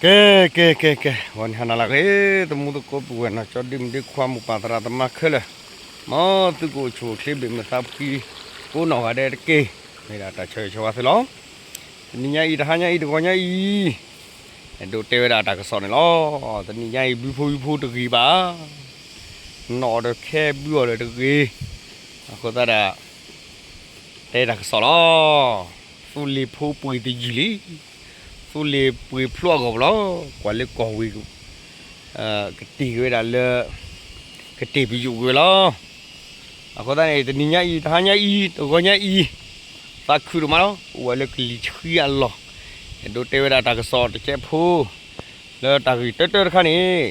ကဲ ကဲ ကဲ ကဲ ဂီၤနံၤဟါနၤလၢအဂ့ၤ သမူသကိးပုၢ်ဝဲၢ်နီၢ်ကၠီဒ့မုၣ်ဒ့ခွါမိၢ်ပၢ်သရၣ်သမါခဲလၢာ်, မ်သုကအိၣ်ဆူၣ်အိၣ်ချ့ဘၣ်မုာ်သးဖှံ ကိးနီၢ်ဂၤဒဲးတက့ၢ်. မ့ၢ်ဒၣ်တၢ်ဆၢဂ့ၤဆၢဝါသုလီၤ. တနံၤညါအံၤ တဟါညါအံၤ တဂီၤညါအံၤ အဲၣ်ဒိးတဲဝဲဒၣ်တၢ်ကစီၣ်န့ၣ်လီၤ. တနံၤညါအံၤ ဘုဖိဝံဖိတဂ့ၤဘၣ် နီၣ်အီၤဒီးခဲ ဘုအီၤဒီးတဂ့ၤ, အဃိသတးဒီး တဲတၢ်ကစီၣ်လီၤ. သိလ့ၣ်ဖိပှ့ၤတယုၢ်လံ, သိလ့ၣ်ပှ့ၤဖျိအဂီၢ်လီၤ. ကွၢ်လၢကီၢ်ဝ့ၢ် ကတ့ၢ်က့ၤဝဲဒၣ်လၢ ကတ့ၢ်ပယိၣ်က့ၤဝဲလီၤ. အဃိသတးန့ၣ် တနံၤညါအံၤ တဟါညါအံၤ တဂီၤညါအံၤ သးခုဒိၣ်မးလီၤ. အိၣ်ဝဲလၢကလံၤဆှံအလီၢ်, အဲၣ်ဒိးတဲဝဲဒၣ်တၢ်ကစီၣ်တကဲးဖိ လၢတၢ်ဂ့ၢ်တၢတၢတခါန့ၣ်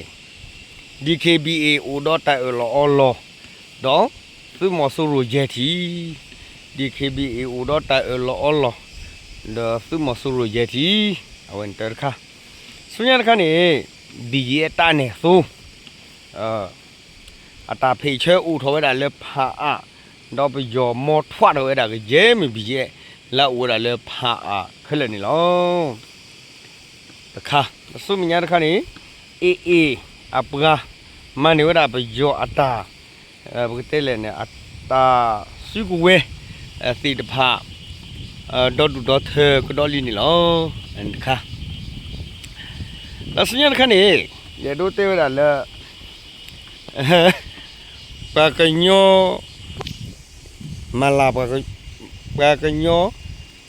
DKBA အိၣ်ဒီးတၢ်အၢၣ်လီၤအီလီၤ ဒီးသုးမီၤစိရိၤယဲၢ်ထံၣ်, DKBA အိၣ်ဒီးတၢ်အၢၣ်လီၤအီလီၤ ဒီးသုးမီၤစိရိၤယဲၢ်ထံၣ်, အဝဲန့ၣ်တၢတခါ. ဆူညါတခါန့ၣ် ဘံၣ်ယဲၢ်တၢ်နဲၣ်သိ အတၢ်ဖ့ၣ်ဆၢအိၣ်ထီၣ်ဝဲဒၣ်လၢဖးအါ, ဒီးပယီၤမီထွးထီၣ်ဝဲဒၣ်ကယဲၢ်မ့ၢ်ဘံၣ်ယဲၢ် လၢအအိၣ်ဝဲဒၣ်လၢဖးအါခဲလၢာ်န့ၣ်လီၤ. တခါ, ဆူမဲာ်ညါတခါန့ၣ် AA အပှၤ မၤန့ၢ်ဝဲဒၣ်ပယီၤအတၢ် ပကတဲလဲၣ်န့ၣ် အတၢ်စုကဝဲၤသ့ၣ်တဖၣ် ဒီဒူၣ်ဒီထၢကဒီးလံန့ၣ်လီၤ. တခါ, ဒီးဆူညါတခါန့ၣ် ယအဲၣ်ဒိးတဲဝဲဒၣ်လၢ ပှၤကညီ မၤလၤ ပှၤကညီ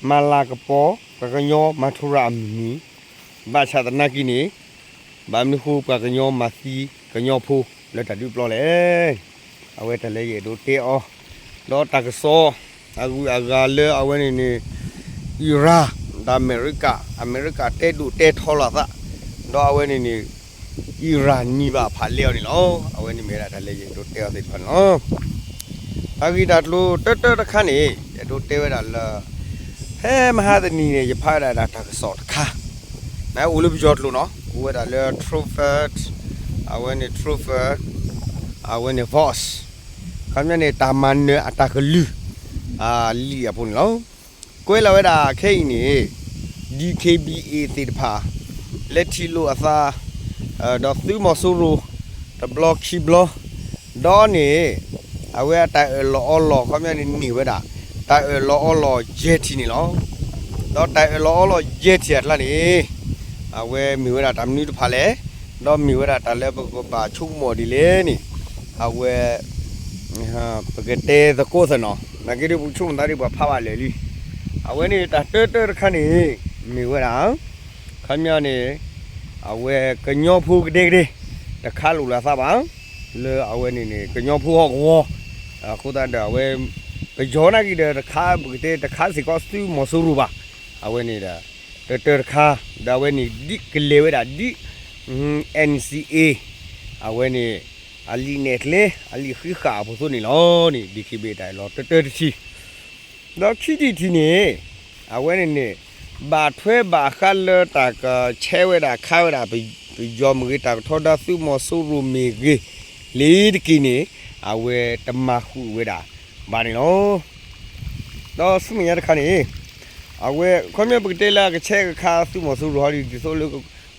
မၤလၤကပီၤ ပှၤကညီမၤထူရၤအမုၢ်နံၤ, ဘၣ်ဆၣ်သနာ်က့န့ၣ် ဘၣ်မနုၤဃိပှၤကညီမၤသံကညီဖိလၢတၢ်ဒုးပျီလဲၣ်. အဝဲတၢ်လၢယအဲၣ်ဒိးတဲအီၤ, ဒီးတၢ်ကစီၣ် အဂုၤအဂၤလၢအဝဲန့ၣ်န့ၣ် အံရၣ် ဒီးအမဲရကၤ, အမဲရကၤတဲဒိၣ်တဲထီလီၤအသး, ဒီးအဝဲန့ၣ်န့ၣ် အံရၣ်နံၤဘၣ်ဖးလဲအီၤန့ၣ်လီၤ. အဝဲန့ၣ်မ့ၢ်ဝဲဒၣ်တၢ်လၢယအဲၣ်ဒိးတဲအီၤသ့ၣ်တဖၣ်န့ၣ်လီၤ. တၢ်ဂ့ၢ်တၢ်ကျိၤတၢတၢတခါန့ၣ် ယအဲၣ်ဒိးတဲဝဲဒၣ်လၢ ဖဲမဟါတနံၤန့ၣ် ယဖးဝဲဒၣ်တၢ်ကစီၣ်တခါ, နအိၣ်လၢပယီၤကျိာ်နီၤ, အိၣ်ဝဲဒၣ်လၢ Truth, အဝဲန့ၣ် Truth, အဝဲန့ၣ် Vox, ခီပညီန့ၣ် တၢ်မၤနၢၤအတၢ်ကလုၢ် အလံာ်အပူၤန့ၣ်လီၤ. ကွဲးလီၤဝဲဒၣ်ခဲအံၤန့ၣ် DKBA သ့ၣ်တဖၣ် လဲၤထံၣ်လိာ်အသး ဒီးသုးမီၤစိရိၤ တဘျီခံဘျီ, ဒီးန့ၣ် အဝဲအတၢ်အၢၣ်လီၤအီလီၤ ခီပညီန့ၣ်န့ၢ်ဝဲဒၣ် တၢ်အၢၣ်လီၤအီလီၤယဲၢ်ထံၣ်န့ၣ်လီၤ. ဒီးတၢ်အၢၣ်လီၤအီလီၤယဲၢ်ထံၣ်အကျါန့ၣ် အဝဲမ့ၢ်ဝဲဒၣ်တၢ်မနုၤတဖၣ်လဲၣ်, ဒီးမ့ၢ်ဝဲဒၣ်တၢ်လၢပကဘၣ်ဆိကမိၣ်ဒ်လဲၣ်န့ၣ် အဝဲ ပကတဲသကိးသနီၤ, နာ်က့ဒ်ပဆိကမိၣ်သးဒ်ပှၤဖးဘၣ်လၢာ်လံ. အဝဲန့ၣ်တၢ်တၢတၢတခါန့ၣ် မ့ၢ်ဝဲဒၣ် ခီပညီန့ၣ် အဝဲကညီဖိကဒဲကဒဲ တခးလိာ်လၢအသးဘၣ် လၢအဝဲန့ၣ်န့ၣ် ကညီဖိဟီၣ်ကဝီၤ, အဃိသတးဒီးအဝဲ ပယီၤနာ်က့ဒီးတခါ ပကတဲတခါစ့ၢ်ကီးသုးမီၤစိရိၤဘၣ်. အဝဲန့ၣ်ဒီး တၢတၢတခါ ဒီးအဝဲန့ၣ်ဒ်ကလဲၤဝဲဒၣ်ဒ် NCA အဝဲန့ၣ် အလံာ်နဲၣ်ကျဲ အလံာ်ဃံးဃာ်အဖိသိန့ၣ်လီၤန့ၣ် DKBA တၢ်အၢၣ်လီၤတၢတၢတထံၣ် ဒီးခံထံၣ်တထံၣ်န့ၣ် အဝဲန့ၣ်န့ၣ် ဘၣ်ထွဲဘၣ်ဃးလၢတၢ်ကဆဲးဝဲဒၣ်ခးဝဲဒၣ် ပယီၤမ့ၢ်ဂ့ၤ တၢ်ကထီဒါသုးမီၤစိရိၤမ့ၢ်ဂ့ၤ လ့ၤတက့ၤန့ၣ် အဝဲတမၤဃုာ်ဝဲဒၣ်ဘၣ်န့ၣ်လီၤ. ဒီးဆူမဲာ်ညါတခါန့ၣ် အဝဲခီပညီပကတဲလၢအကဆဲးကခးသုးမီၤစိရိၤဟီဒ် ဒ်သိးလၢ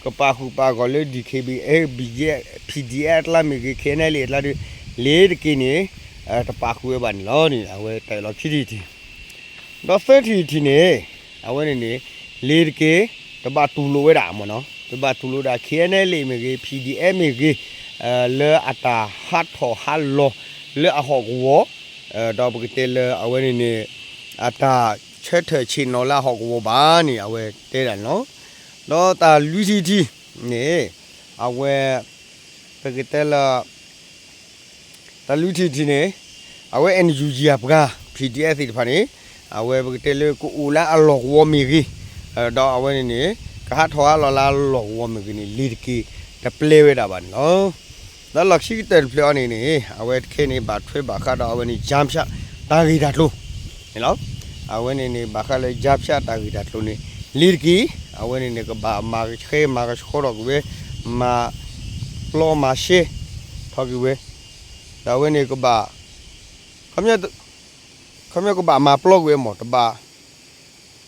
ကပာ်ဃုာ်ပာ်ဂီၢ်လၢ DKBA, BGF, PDF အကျါမ့ၢ်ဂ့ၤ KNLA အကျါဒီး လ့ၤတက့ၤန့ၣ် တပာ်ဃုာ်ဝဲဘၣ်န့ၣ်လီၤန့ၣ် အဝဲတၢ်အၢၣ်လီၤခံထံၣ်တထံၣ် ဒီးသၢထံၣ်တထံၣ်န့ၣ် အဝဲန့ၣ်န့ၣ် လ့ၤတက့ၤ တဘၣ်တူၢ်လိာ်ဝဲဒၣ်မ့ၢ်နီၤ တဘၣ်တူၢ်လိာ်ဝဲဒၣ် KNLA မ့ၢ်ဂ့ၤ PDF မ့ၢ်ဂ့ၤ လၢအတၢ်ဟးထီၣ်ဟးလီၤလၢအဟီၣ်ကဝီၤ ဒီးပကတဲလၢအဝဲန့ၣ်န့ၣ် အတၢ်ဆၢထၢၣ်ဆ့ၣ်နီၤလၢအဟီၣ်ကဝီၤဘၣ်န့ၣ် အဝဲတဲဒၣ်န့ၣ်လီၤ. ဒီးတၢ်လွံၢ်ထံၣ်တထံၣ်န့ၣ် အဝဲ ပကတဲလၢ တၢ်လွံၢ်ထံၣ်တထံၣ်န့ၣ် အဝဲ NUG အပှၤ PDF သ့ၣ်တဖၣ်န့ၣ် အဝဲပကတဲလၢကအိၣ်လၢအလီၢ်ကဝီၤမ့ၢ်ဂ့ၤ ဒီးအဝဲန့ၣ်န့ၣ် ကဟးထီၣ်ဟးလီၤလၢအလီၢ်ကဝီၤမ့ၢ်ဂ့ၤန့ၣ် လ့ၤတက့ၤ တပျဲဝဲဒၣ်ဘၣ်န့ၣ်လီၤ. ဒီးလီၢ်ခံကတၢၢ်တဖျၢၣ်အံၤန့ၣ်န့ၣ် အဝဲတခဲန့ၣ် ဘၣ်ထွဲဘၣ်ဃးဒီးအဝဲန့ၣ် ကြားဖြတ် တၢ်ဂ့ၢ်တၢ်ကျိၤန့ၣ်လီၤ. အဝဲန့ၣ်န့ၣ် ဘၣ်ဃးလၢ ကြားဖြတ် တၢ်ဂ့ၢ်တၢ်ကျိၤန့ၣ် လ့ၤတက့ၤ အဝဲန့ၣ်န့ၣ် ကဘၣ်မၤဆှဲမၤကဆှီထီၣ်က့ၤဝဲ မၤပျီမၤရှဲထီၣ်က့ၤဝဲ ဒီးအဝဲန့ၣ်ကဘၣ် ခီပညီကဘၣ်မၤပျီကွံာ်ဝဲမ့ၢ် တဘၣ်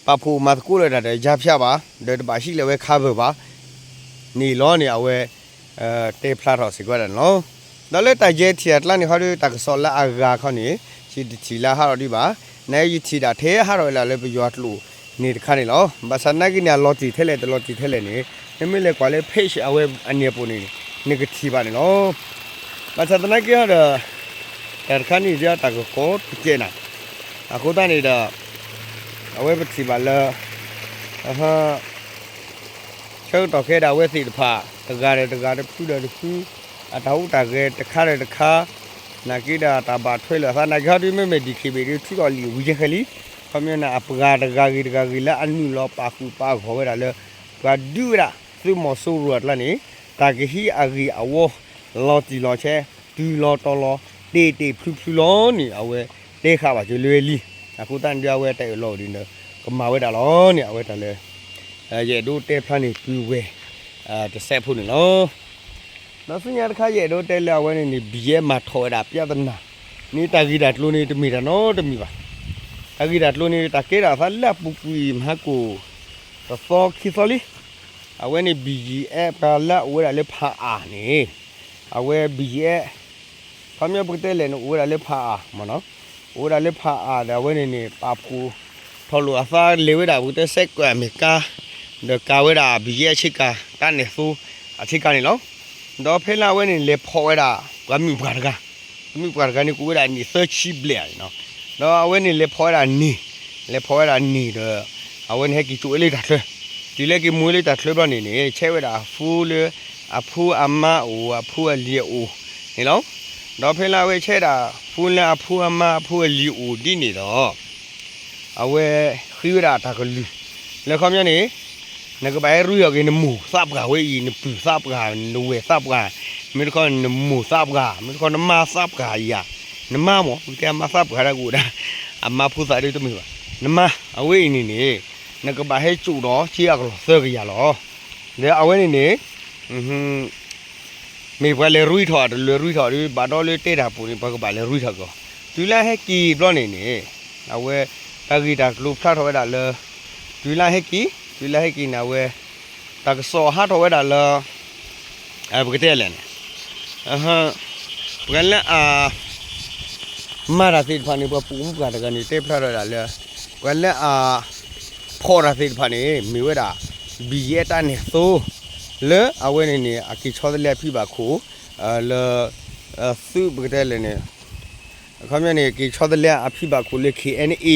ပာ်ဖှိၣ်မၤသကိးလၢတၢ်ဒီး ကြားဖြတ် ဘၣ် ဒီးတဘၣ်ဟံးလၢၤဝဲ cover ဘၣ်. န့ၣ်လီၤန့ၣ် အဝဲ တဲဖျါထီၣ်စ့ၢ်ကီးဝဲဒၣ်န့ၣ်လီၤ. ဒီးလၢတၢ်ယဲၢ်ထံၣ်အကျါန့ၣ်ခီဒီး တၢ်ကစီၣ်လၢအဂၤခီန့ၣ် ယတထံၣ်လၢဟးထီၣ်ဒံးဘၣ်. နယထံၣ်ဒၣ်ထဲဟးထီၣ်ဝဲဒၣ်လၢပယီၤအကျိာ်န့ၣ်တခါန့ၣ်လီၤ. ဘၣ်ဆၣ်သနာ်က့န့ၣ် အလီၤတံၢ်ထဲလဲၣ် တလီၤတံၢ်ထဲလဲၣ်န့ၣ် နမ့ၢ်လဲၤကွၢ်လၢ page အဝဲအန့ၣ်အပူၤန့ၣ် နကထံၣ်ဘၣ်န့ၣ်လီၤ. ဘၣ်ဆၣ်သနာ်က့ဒီး တၢ်တခါန့ၣ် တၢ်ကကိးတကဲးနၤ, အဃိသတးန့ၣ်ဒီး အဝဲပထံၣ်ဘၣ်လၢ ဆၢကတီၢ်ခဲဒၣ်ဝဲသ့ၣ်တဖၣ် တဂၤဒီးတဂၤ တဖုဒီးတဖု အတၢ်ဟူးတၢ်ဂဲၤတခါဒီးတခါ, နာ်က့ဒီးတၢ်ဘၣ်ထွဲလိာ်အသး နာ်က့ဟီဒုး မ့မ့ၢ် DKBA ဒုး ထုးထီၣ်လံာ်ဝံၤခဲလံ, ခီပညီန့ၣ် အပှၤတဂၤဂ့ၤတဂၤဂ့ၤလၢအနုာ်လီၤပာ်ဃုာ်ပာ်ဂီၢ်ဝဲဒၣ်လၢ ပှၤဒုးဝဲဒၣ်သုးမီၤစိရိၤအကျါန့ၣ် တၢ်ကဟံးအဂံၢ်အဝီ လီၤတံၢ်လီၤဆဲး တုၤလီၤတီၤလီၤ တ့ၢ်တ့ၢ်ဖျုဖျုလီၤန့ၣ် အဝဲတဲဃာ်ဘၣ်က့ၤလၢဝဲလံ. အဃိသတးန့ၣ်ဒုး အဝဲတၢ်အၢၣ်လီၤအိၣ်ဒ်န့ၣ် ကမၤဝဲဒၣ်လီၤန့ၣ် အဝဲတၢ်လၢ ယအဲၣ်ဒိးတဲဖျါန့ၣ် ပုၢ်ဝဲၢ် တစဲးဖိန့ၣ်လီၤ. ဒီးဆူညါတခါ ယအဲၣ်ဒိးတဲလၢအဝဲန့ၣ်န့ၣ် ဘံၣ်ယဲၢ်မၤထီၣ်ဝဲဒၣ် ပြဿနာ န့ၣ် တၢ်ဂ့ၢ်တၢ်ကျိၤန့ၣ် တမ့ၢ်တၢ်နီတမံၤဘၣ်. တၢ်ဂ့ၢ်တၢ်ကျိၤန့ၣ် တၢ်ကဲထီၣ်အသးလၢအပူၤကွံာ်မဟါကိၣ် တသီခံသီလံ. အဝဲန့ၣ် ဘံၣ်ယဲၢ် ပှၤလၢအအိၣ်ဝဲဒၣ်လၢဖးအါန့ၣ် အဝဲ ဘံၣ်ယဲၢ် ခီပညီပကတဲလဲၣ်န့ၣ် အိၣ်ဝဲဒၣ်လၢဖးအါမ့ၢ်နီၤ, အိၣ်ဝဲဒၣ်လၢဖးအါဒီး အဝဲန့ၣ်န့ၣ် ပာ်ဖှိၣ်ထီၣ်လိာ်အသးလဲၤဝဲဒၣ် ပကတဲ စဲးကွဲးအမဲာ်ကါ ဒီးကၤဝဲဒၣ် ဘံၣ်ယဲၢ်ဆ့ကၤ တၢ်နဲၣ်သိအဆ့ကၤန့ၣ်လီၤ. ဒီးဖဲလၢအဝဲန့ၣ် လဲၤဖီၣ်ဝဲဒၣ် ပှၤမုၣ်ပှၢ်တဂၤ, ပှၤမုၣ်ပှၢ်တဂၤန့ၣ် ကအိၣ်ဝဲဒၣ်နံၣ်သၢဆံဘျဲၣ်ဧါန့ၣ်နီၤ. ဒီးအဝဲန့ၣ် လဲၤဖီၣ်ဝဲဒၣ်န့ၣ်, လဲၤဖီၣ်ဝဲဒၣ်န့ၣ်ဒီး အဝဲန့ၣ်ဟဲက့ၤကၠိဝဲလၢတၢ်ချၢ, တုၤလၢက့ၤမူဝဲလၢတၢ်ချၢဘျီန့ၣ်န့ၣ် ဆဲးဝဲဒၣ် phone လၢအဖိအမါအအိၣ် အဖိအလံၤအအိၣ်န့ၣ်လီၤ. ဒီးဖဲလၢအဝဲဆဲးဒၣ် phone လၢအဖိအမါအဖိအလံၤအအိၣ်ဒ်န့ၣ်ဒီး အဝဲဃ့ဝဲဒၣ်တၢ်ကလုၢ် လၢခီပညီန့ၣ် နကဘၣ်ဟဲရူၢ်အီၤက့ၤနမိၢ်သးပှၢ်ဝဲအံၤ နပုၢ်သးပှၢ် နဝဲၢ်သးပှၢ် မ့ၢ်တခီနမိၢ်သးပှၢ် မ့ၢ်တခီနမါသးပှၢ်ယၤ နမါမ့ၢ် ပကတဲအမါသးပှၢ်ဒၣ်ကအိၣ်ဒၣ် အမါဖိသၣ်ဒ်တမ့ၢ်ဘၣ် နမါ အဝဲအံၤန့ၣ်န့ၣ် နကဘၣ်ဟဲကၠိဒီး က့အကလီၢ်သၢကယၤလီၤ. ဒီးအဝဲန့ၣ်န့ၣ် မ့ၢ်ပှၤလဲၤရူၢ်ထီၣ် တလဲၤရူၢ်ထီၣ်ဒီး ဘၣ်ဒီးလၢတဲတၢ်ပူၤန့ၣ် ပှၤကဘၣ်လဲၤရူၢ်ထီၣ်ကီး တုၤလၢဟဲက့ၤဘျီန့ၣ်န့ၣ် အဝဲ တၢ်ဂ့ၢ်တၢ်ကျိၤဖျါထီၣ်ဝဲဒၣ်လၢ တုၤလၢဟဲက့ၤ တုၤလၢဟဲက့ၤန့ၣ် အဝဲ တၢ်ကစီၣ်ဟးထီၣ်ဝဲဒၣ်လၢ ပကတဲလဲၣ်န့ၣ် ပှၤလၢအ မၤတၢ်သ့ၣ်တဖၣ်န့ၣ် ပှၤပိာ်မုၣ်ပှၢ်တဂၤန့ၣ် တဲဖျါထီၣ်ဝဲဒၣ်လၢ ပှၤလၢအ ဖီၣ်တၢ်သ့ၣ်တဖၣ်န့ၣ် မ့ၢ်ဝဲဒၣ် ဘံၣ်ယဲၢ်တၢ်နဲၣ်သိ လၢအဝဲန့ၣ်န့ၣ် အက့ၤဆီတလဲအဖံဘၣ်ခိၣ် လၢ သုးပကတဲလဲၣ်န့ၣ် အခီပညီန့ၣ် က့ၤဆီတလဲအဖံဘၣ်ခိၣ်လၢ KNA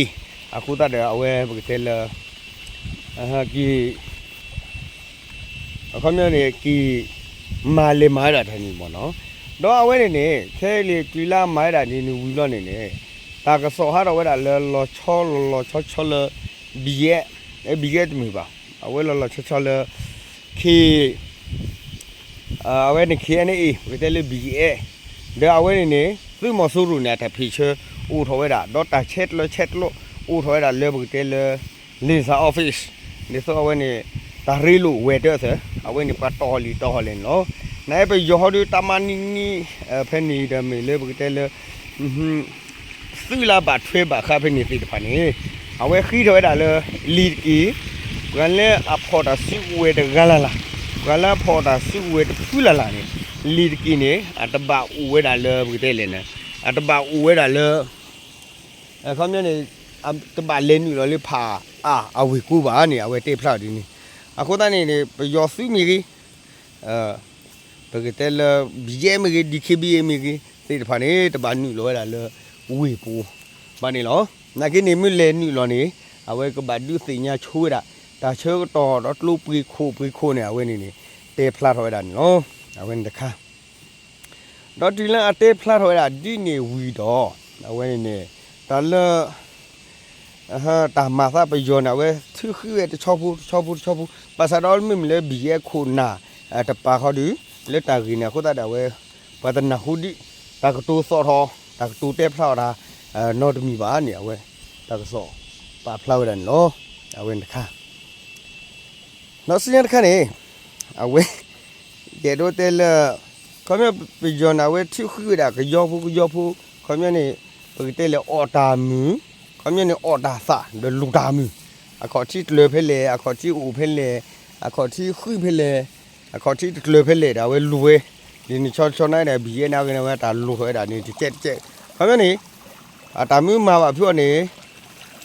အဃိသတးဒီး အဝဲပကတဲလၢ က့ၤ အခီပညီန့ၣ် က့ၤ မၤလဲၤမၤဝဲဒၣ်တၢ်န့ၣ်မ့ၢ်နီၤ. ဒီးအဝဲန့ၣ်န့ၣ် ခဲအံၤန့ၣ် တုၤလၢအမၤဝဲဒၣ်န့ၣ်န့ၣ်ဝံၤဘျီန့ၣ်န့ၣ် တၢ်ကစီၣ်ဟးထီၣ်ဝဲဒၣ်လၢလီၤဆီလီၤလီၤဆီဆီလၢ ဘံၣ်ယဲၢ် ဘံၣ်ယဲၢ်တမ့ၢ်ဘၣ် အဝဲလီၤလီၤဆီဆီလၢ ခ့ အဝဲန့ၣ် KNA ပကတဲလၢ ဘံၣ်ယဲၢ် ဒီးအဝဲန့ၣ်န့ၣ် သုးမီၤစိရိၤန့ၣ် အတၢ်ဖံးဆၢအိၣ်ထီၣ်ဝဲဒၣ် ဒီးတၢ်ဆဲးကျၢဆဲးကျိးအိၣ်ထီၣ်ဝဲဒၣ်လၢပကတဲလၢ လ့ၣ်စၢ် office ဒ်သိးအဝဲန့ၣ် တၢ်ရ့လိာ်ဝဲၤတၢၢ်သၢ အဝဲန့ၣ်ပှၤတီၢ်ဟီၣ်လံာ်တီၢ်ဟီၣ်လဲၣ်န့ၣ်လီၤ. နအဲၣ်ပယီၤဟီဒုးတၢ်မၤနံၣ်နံၣ် ဖဲန့ၣ်ဒီးမ့ၢ်လၢပကတဲလၢ သုးလၢဘၣ်ထွဲဘၣ်ဃးဖဲန့ၣ်သ့ၣ်တဖၣ်န့ၣ် အဝဲဃ့ထီၣ်ဝဲဒၣ်လၢ လံာ်တက့ၢ် ပှၤလၢအဖီၣ်တၢ်စုကဝဲၤတဂၤလၢ်လၢ် ပှၤလၢအဖီၣ်တၢ်စုကဝဲၤတဖုလၢ်လၢ်န့ၣ် လံာ်တက့ၢ်န့ၣ် အတဘၣ်အိၣ်ဝဲဒၣ်လၢပကတဲလဲၣ်န့ၣ် အတဘၣ်အိၣ်ဝဲဒၣ်လၢ အခီပညီန့ၣ် တဘၣ်လဲၤနုာ်လီၤလၢဖးအါအဝ့ၢ်ကိဘၣ်န့ၣ် အဝဲတဲဖျါအီၤဒ်န့ၣ် အဃိသတးန့ၣ်န့ၣ် ပယီၤသုးမ့ၢ်ဂ့ၤ ပကတဲလၢ ဘံၣ်ယဲၢ်မ့ၢ်ဂ့ၤ DKBA မ့ၢ်ဂ့ၤ သ့ၣ်တဖၣ်န့ၣ် တဘၣ်နုာ်လီၤဝဲဒၣ်လၢဝ့ၢ်ပူၤဘၣ်န့ၣ်လီၤ. နာ်က့န့ၣ် မ့ၢ်လဲၤနုာ်လီၤန့ၣ် အဝဲကဘၣ်ဒုးသ့ၣ်ညါဆိဝဲဒၣ် တၢ်ဆၢကတီၢ်ဒီးကျိပှ့ၤခိၣ်ပှ့ၤခိၣ်န့ၣ် အဝဲန့ၣ်န့ၣ် တဲဖျါထီၣ်ဝဲဒၣ်န့ၣ်လီၤ. အဝဲန့ၣ်တခါ ဒီးတုၤလၢအတဲဖျါထီၣ်ဝဲဒၣ်ဒ်န့ၣ်ဝံၤဒီး အဝဲန့ၣ်န့ၣ် တၢ်လၢ တၢ်မၤသးပယီၤန့ၣ် အဝဲထုးဃံဝဲတဆီဖိတဆီဖိတဆီဖိ ဘၣ်ဆၣ်ဒီးမ့မ့ၢ်လၢ ဘံၣ်ယဲၢ် ခိၣ်နၢ် တပၤဃီဒီး လၢတၢ်ဂ့ၢ်န့ၣ်အဃိသတးဒီး အဝဲ ပှၤတနၢ်ဟူဒံး တၢ်ကတိၤသီၣ်ထီၣ် တၢ်ကတိၤတဲဖျါအီၤတၢ် နီတမံၤဘၣ်န့ၣ် အဝဲ တၢ်ကစီၣ်ပာ်ဖျါဝဲဒၣ်န့ၣ်လီၤ. အဝဲန့ၣ်တခါ ဒီးဆူညါတခါန့ၣ် အဝဲ ယအဲၣ်ဒိးတဲလၢ ခီပညီပယီၤန့ၣ် အဝဲထုးဃံဝဲဒၣ်ကယီဖိကယီဖိ ခီပညီန့ၣ် ပကတဲလဲၣ်အီၣ်တၢ်မုာ် ခီပညီန့ၣ်အီၣ်တၢ်သးဒီးလူၤတၢ်မုာ် အခီၣ်ထံးကျၢၤဖဲလဲၣ် အခီၣ်ထံးအိၣ်ဖဲလဲၣ် အခီၣ်ထံးဃုဖဲလဲၣ် အခီၣ်ထံးတကျၢၤဖဲလဲၣ်ဒီး အဝဲလူၤဝဲ, ဒ်န့ၣ်ဆီဆီနာ်ဒီး ဘံၣ်ယဲၢ်န့ၣ် အဂ့ၤန့ၣ်ဝဲတၢ်လူၤထီၣ်ဝဲဒၣ်န့ၣ် တကဲးတကဲး, ခီပညီန့ၣ် အတၢ်မ့ၢ်မၤဘၣ်ဖုအီၤန့ၣ်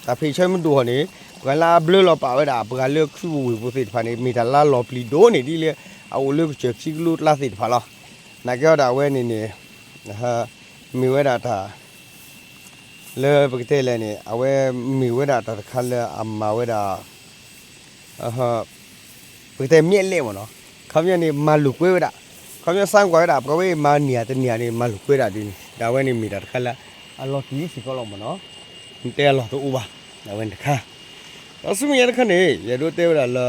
တၢ်ဖ့ၣ်ဆၢမ့ၢ်ဒိၣ်ထီၣ်န့ၣ် ပှၤလၢအဘျၢလီၤပာ်ဝဲဒၣ် ပှၤလၢခုပူၤဝ့ၢ်ပူၤသ့ၣ်တဖၣ်န့ၣ် မ့ၢ်တၢ်လၢလီၤပျံၤဒိၣ်န့ၢ်ဒ်လၢ အအိၣ်လၢကစၢၢ်ခံကလိကျါသ့ၣ်တဖၣ်လီၤ. နာ်က့ဒီးအဝဲန့ၣ်န့ၣ် မ့ၢ်ဝဲဒၣ်တၢ် လၢပကတဲလဲၣ်န့ၣ် အဝဲမ့ၢ်ဝဲဒၣ်တၢ်တခါလၢအမၤဝဲဒၣ် ပကတဲမျက်လှည့်မ့ၢ်နီၤ, ခီပညီန့ၣ် မၤလိာ်ကွဲဝဲဒၣ်, ခီပညီစၢ်ကွၢ်ဝဲဒၣ် ပှၤဝဲအံၤမၤန့ၢ်ဧါတန့ၢ်ဧါန့ၣ် မၤလိာ်ကွဲဒၣ်ဒ်န့ၣ် ဒီးအဝဲန့ၣ်မ့ၢ်တၢ်တခါလၢ အလီၤတံၢ်စ့ၢ်ကီးလီၤမ့ၢ်နီၤ, တဲအလီၢ်တအိၣ်ဘၣ်, အဝဲန့ၣ်တခါ, ဒီးဆူမဲာ်ညါတခါန့ၣ် ယအဲၣ်ဒိးတဲဝဲဒၣ်လၢ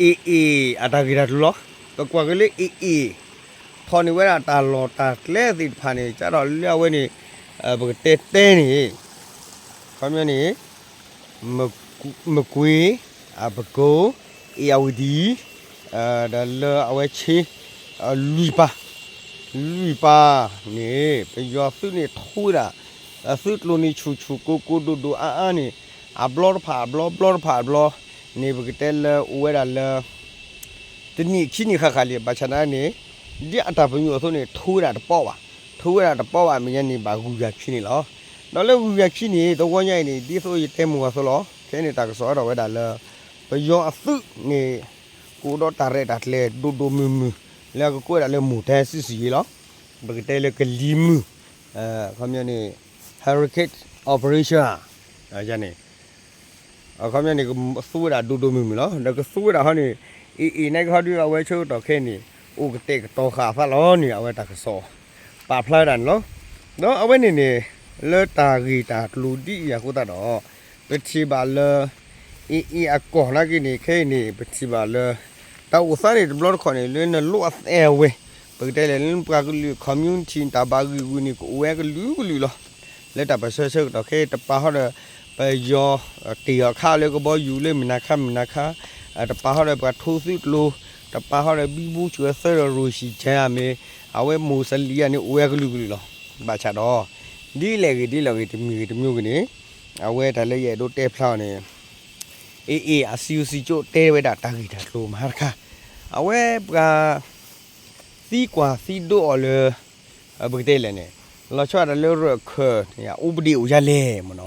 AA အတၢ်ဂ့ၢ်တၢ်ကျိၤလီၤ. ပကွၢ်က့ၤလၢ AA ထီၣ်န့ၢ်ဝဲဒၣ်တၢ်လီၢ်တၢ်ကျဲသ့ၣ်တဖၣ်န့ၣ် ကဒီးလၢအဝဲန့ၣ် ပကတဲတဲန့ၣ် ခီပညီန့ၣ် မကွ့ၤ, အပကိၤ, အ့ၣ်ယၣ်ဝတံၣ်, ဒီးလၢအဝဲဆ့ လွံၢ်ပၢ်, လွံၢ်ပၢ်န့ၣ် ပယီၤသုးန့ၣ်ထိဝဲဒၣ် သုးကျိၤန့ၣ်ဆူၣ်ဆူၣ်ကိၤကိၤဒိၣ်ဒိၣ်အါအါန့ၣ် အဘျီတဖၣ်အဘျီ ဘျီတဖၣ်အဘျီန့ၣ် ပကတဲလၢအိၣ်ဝဲဒၣ်လၢ တနံၣ်ခံနံၣ်ဃၣ်ဃၣ်လံ ဘၣ်ဆၣ်နာ်န့ၣ် ဒ်အတၢ်ပညိၣ်အသိးန့ၣ် ထိဝဲဒၣ်တပီၢ်ဘၣ်, ထိဝဲဒၣ်တပီၢ်ဘၣ် အမဲာ်ညါန့ၣ် ဘၣ်ဂုၤဂၤခံန့ၣ်လီၤ. ဒီးလၢဂုၤဂၤခံန့ၣ် တဝီညါအံၤန့ၣ် ဒ်သိးယတဲမုၢ်ဂီၤအသိးလီၤ. ခဲအံၤန့ၣ် တၢ်ကစီၣ်အါထီၣ်ဝဲဒၣ်လၢ ပယီၤအသုးန့ၣ် ကအိၣ်ဒီးတၢ်ရဲၣ်တၢ်ကျဲၤဒိၣ်ဒိၣ်မုၢ်မုၢ် လၢအကကိးဝဲဒၣ်လၢ မူၢ်တဲစုစံယ့လီၤ. ပကတဲလၢကလံၤမုၢ် ခီပညီန့ၣ် hurricane operation န့ၣ် အခီပညီန့ၣ် ကသူဝဲဒၣ်ဒိၣ်ဒိၣ်မုၢ်မုၢ်လီၤ. ဒီးကသူဝဲဒၣ်ဟီန့ၣ် AA နာ်က့ဟီဒုး အဝဲဆၢကတီၢ်ခဲအံၤန့ၣ် အိၣ်ကတဲာ်ကတီၤဃာ်အသးလီၤန့ၣ် အဝဲတၢ်ကစီၣ် ပာ်ဖျါဝဲဒၣ်န့ၣ်လီၤ. ဒီးအဝဲန့ၣ်န့ၣ် လၢတၢ်ဂ့ၢ်တၢ်ကျိၤဒ်အံၤအဃိသတးဒီး ပထံၣ်ဘၣ်လၢ AA အကီၢ်နာ်က့န့ၣ် ခဲအံၤန့ၣ် ပထံၣ်ဘၣ်လၢ တၢ်အိၣ်သးန့ၣ်တဘျီတခီၣ်န့ၣ် လၢနလိၣ်အသဲအဝဲ ပကတဲလဲၣ် လၢပှၤကလုာ် community တၢ်ဘၣ်ဂံၢ်ဂုာ်န့ၣ် ကအိၣ်ဝဲကလုာ်ကလုာ်လီၤ. လၢတၢ်ပၢၢ်ဆၢဆၢကတီၢ်ခဲအံၤ တပာ်ဟီဒီး ပယီၤ တ့ၢ်အီၤခါလၢကဘီယူၤလၢမုၢ်နၤခါမုၢ်နၤခါ, တပာ်ဟီဒီးပှၤထိသုးကျိၤ, တပာ်ဟီဒီးဘံဘူစၢၤသၢဒီးရိၣ်ဆံၣ်ကၠဲအမ့ၢ်, အဝဲမိၢ်စလံယၤန့ၣ် အိၣ်ဝဲကလုာ်ကလုာ်လီၤ. ဘၣ်ဆၣ်ဒီး ဒ်လဲၣ်ဂ့ၤဒ်လဲၣ်ဂ့ၤ တမံၤဂ့ၤတမံၤဂ့ၤန့ၣ် အဝဲတၢ်လၢယအဲၣ်ဒိးတဲဖျါအီၤန့ၣ် AA အစံယိၤစံကၠိၣ် တဲဝဲဒၣ်တၢ်ဂ့ၢ်တၢ်ကျိၤမဟါတခါ, အဝဲပှၤ သံကွၢ်သံဒိးအီၤလၢ ပကတဲလဲၣ်န့ၣ် လီၤဆီဒၣ်တၢ်လၢရၢၢ်ခၢၣ်န့ၣ် အိၣ်ပဒ့ၣ်အိၣ်ယၤလဲၣ်မ့ၢ်နီၤ,